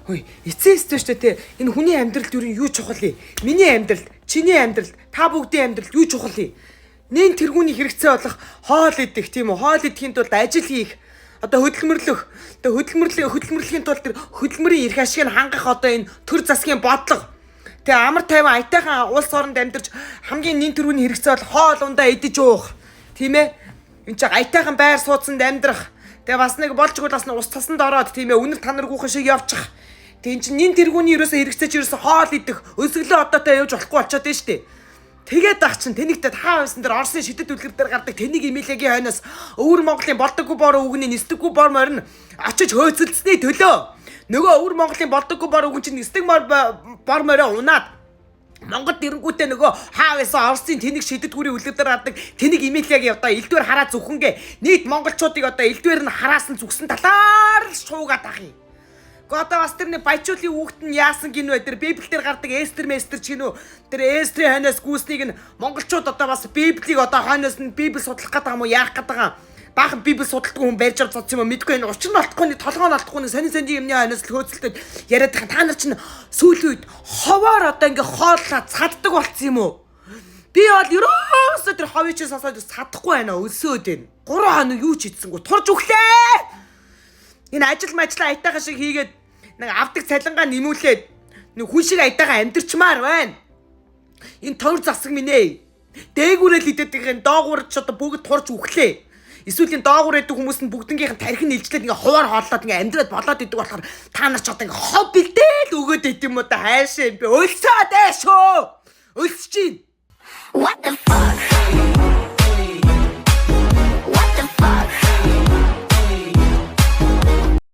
Хөөе, эцээ эцээ шүү дээ. Энэ хүний амьдралд юу юу чухал юм? Миний амьдрал, чиний амьдрал, та бүгдийн амьдрал юу чухал юм? Нэн тэргүүний хэрэгцээ болох хоол идэх, тийм үү? Хоол идэхийн тулд ажил хийх, одоо хөдөлмөрлөх, одоо хөдөлмөрлөхийн тулд тэр хөдөлмөрийн эрх ашигыг хангах одоо энэ төр засгийн бодлого. Тэгээ амар тайван аятайхан улс оронд амьдарч хамгийн нэн тэргүүний хэрэгцээ бол хоол ундаа идэж уух. Тийм ээ? Энд чинь аятайхан байр сууцанд амьдрах. Тэгээ бас нэг болчгүй бас нэг ус цасанд ороод, тийм ээ, үнэр танаргүйхэн шиг явчих. Тэгээ эн чинь нэн тэргүүний ерөөсөө хэрэгцээ чи ерөөсөө хоол идэх, өсөглөө одоотой явж болохгүй болчиход байна шүү дээ. Тэгээд ах чинь тэнэгтээ та байсан дээр Оросын шидэт үлгэр дээр гардаг тэнийг Эмилиагийн хойноос өвөр Монголын болдоггүй бор өвгөний нисдэггүй бор морин очиж хөөцөлдсөний төлөө нөгөө өвөр Монголын болдоггүй бор өвгөн чинь нисдэг мор бор морио унаад Монгол дэрэнгүүтээ нөгөө хаа байсан Оросын тэнэг шидэт гүрийн үлгэр дээр гардаг тэнийг Эмилиагийн одоо элдвэр хараа зүхэнгээ нийт монголчуудыг одоо элдвэр нь хараасан зүгсэн талаар л шуугаад ах юм. Гэхдээ одоо бас тэрний баячуулын хүүхэд нь яасан гинүү, тэр Библиэл дээр гардаг Эстер Местер ч гинүү, тэр Эстрийн хойноос гүйснийг нь монголчууд одоо бас Библийг одоо хойноос нь Библи судлах гэдэг юм уу, яах гэдэг юм, баахан Библи судалдаггүй хүн барьж авч зодсон юм уу мэдгүй, энэ учир нь олдохгүй, нэг толгоо нь олдохгүй, нэг сонин сонин юмны хойноос л хөөцөлдөд яриад байгаа. Та нар чинь сүүлийн үед ховоор одоо ингээ хооллоо цаддаг болцсон юм уу? Би бол ерөөсөө тэр ховын чинь сонсоод цадахгүй байна, өлсөөд байна. 3 хоног юу ч идсэнгүй турж өглөө. Энэ ажил мажлаа аятайхан шиг хийгээд нэг авдаг цалингаа нэмүүлээд нэг хүн шиг аятайхан амьдрчмаар байна. Энэ төр засаг минь ээ. Дээгүүрэл идэдэг энэ доогуур ч одоо бүгд турж үхлээ. Эсвэл энэ доогуур идэг хүмүүс нь бүгднгийнх нь тархин нийлжлээд ингээ хуваар хооллоод ингээ амьдраад болоод идэг болохоор та нар ч одоо ингээ хов бэлдээл өгөөд ит юм уу та, хайшаа юм бэ? Өлсөөд ээ шүү. Өлсөж чинь. What the fuck?